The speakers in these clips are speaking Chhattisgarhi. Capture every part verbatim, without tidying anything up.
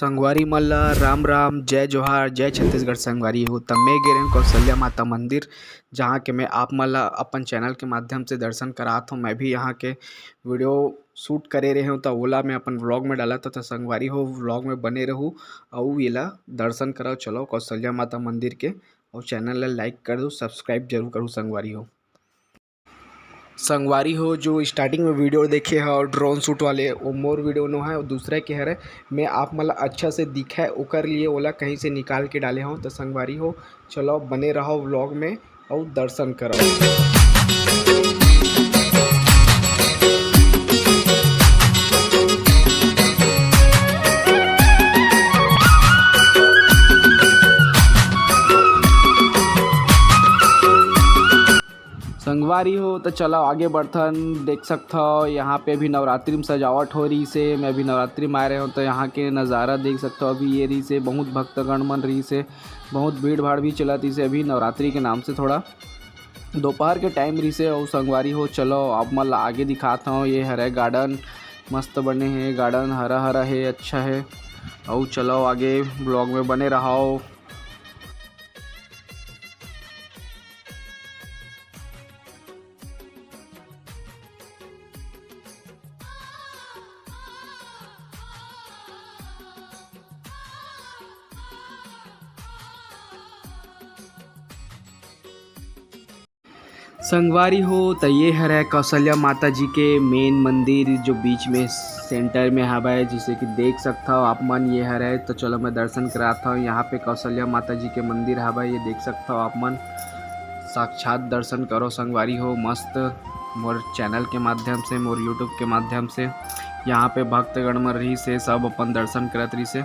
संगवारी मन ला राम राम, जय जोहार, जय छत्तीसगढ़। संगवारी हो, त मैं गे रहेंव कौशल्या माता मंदिर, जहाँ के मैं आप मन ला अपन चैनल के माध्यम से दर्शन करात हूँ। मैं भी यहाँ के वीडियो शूट करे रहे हूँ, त ओला मैं अपन व्लॉग में डालत हूँ। त संगवारी हो, व्लॉग में बने रहू अउ एला दर्शन कराओ। चलो कौशल्या माता मंदिर के, अउ चैनल ला लाइक कर दू, सब्सक्राइब जरूर करू संगवारी हो। संगवारी हो, जो स्टार्टिंग में वीडियो देखे हो ड्रोन शूट वाले, वो मोर वीडियो नो है, वो दूसरे के हरे। मैं आप मन ला अच्छा से दिखे, ओकर लिए ओला कहीं से निकाल के डाले हो। तो संगवारी हो, चलो बने रहो व्लॉग में अउ दर्शन करो। संगवारी हो, तो चलो आगे बढ़थन। देख सकथव, यहाँ पे अभी नवरात्रि में सजावट हो रही से। मैं अभी नवरात्रि में आए रहे हूँ, तो यहाँ के नज़ारा देख सकथव। अभी ये रही से, बहुत भक्तगण मन रही से, बहुत भीड़ भाड़ भी चलत रही से अभी नवरात्रि के नाम से। थोड़ा दोपहर के टाइम रही से। और संगवारी हो, चलो आप मन ला आगे दिखात हूँ। ये हरे गार्डन, मस्त बने हे गार्डन, हरा हरा हे, अच्छा हे। और चलो आगे व्लॉग में बने रहो। संगवारी हो, त ये हरे कौशल्या माता जी के मेन मंदिर, जो बीच में सेंटर में हवय, जिसे कि देख सकथव आप मन। ये हरे, तो चलो मैं दर्शन करात हव। यहाँ पे कौशल्या माता जी के मंदिर हवय, ये देख सकथव आप मन। साक्षात दर्शन करो संगवारी हो, मस्त। मोर चैनल के माध्यम से, मोर YouTube के माध्यम से यहाँ पे भक्तगण मन रही से, सब अपन दर्शन करत रही से।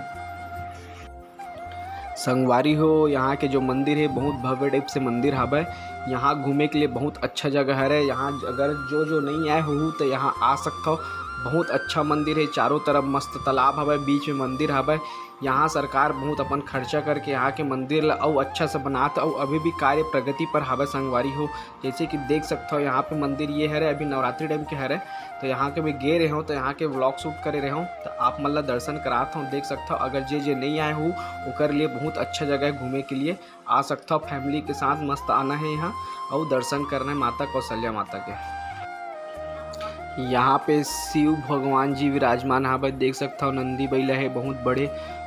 संगवारी हो, यहाँ के जो मंदिर है, बहुत भव्य टाइप से मंदिर हवय। यहाँ घूमे के लिए बहुत अच्छा जगह हरे। यहाँ अगर जो जो नहीं आए हो, तो यहाँ आ सकथव। बहुत अच्छा मंदिर है, चारों तरफ मस्त तालाब हवय, बीच में मंदिर हवय। यहाँ सरकार बहुत अपन खर्चा करके यहाँ के मंदिर ला अउ अच्छा से बनात, अउ अभी भी कार्य प्रगति पर हवय संगवारी हो। जैसे कि देख सकथव, यहाँ पे मंदिर ये हरे, अभी नवरात्रि टाइम के हरे, तो यहाँ के मैं गे रहे हूँ, तो यहाँ के व्लॉग शूट करे रहे हूँ, तो आप मन ला दर्शन करात हूँ। देख सकथव, अगर जे जे नहीं आए हो, ओकर लिए बहुत अच्छा जगह है घूमे के लिए। आ सकथव, फैमिली के साथ मस्त आना है यहाँ अउ दर्शन करना है माता कौशल्या माता के। यहाँ पे शिव भगवान जी विराजमान हवय, देख सकथव नंदी बैला है बहुत बड़े,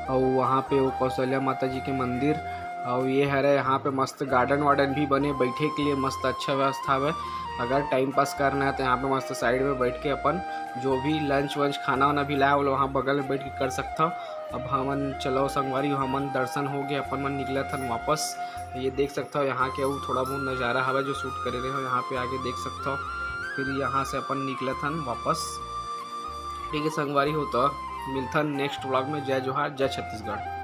अउ वहाँ पे वो कौशल्या माता जी के मंदिर। अउ ये हरे, यहाँ पे मस्त गार्डन वार्डन भी बने, बैठे के लिए मस्त अच्छा व्यवस्था हवय। अगर टाइम पास करना है तो यहाँ पे मस्त साइड में बैठ के अपन जो भी लंच वंच, खाना वाना भी लाए, वो लोग वहाँ बगल में बैठ के कर सकथव। अब हमन चलो संगवारी हो, हमन दर्शन हो गए, अपन मन निकलत हन वापस। ये देख सकथव यहाँ के अउ थोड़ा बहुत नज़ारा हवय जो शूट करे रहे हो, यहाँ पे आगे देख सकथव। फिर यहाँ से अपन निकलत हन वापस। ठीक है संगवारी हो, तो मिलथन नेक्स्ट व्लॉग में। जय जोहार, जय छत्तीसगढ़।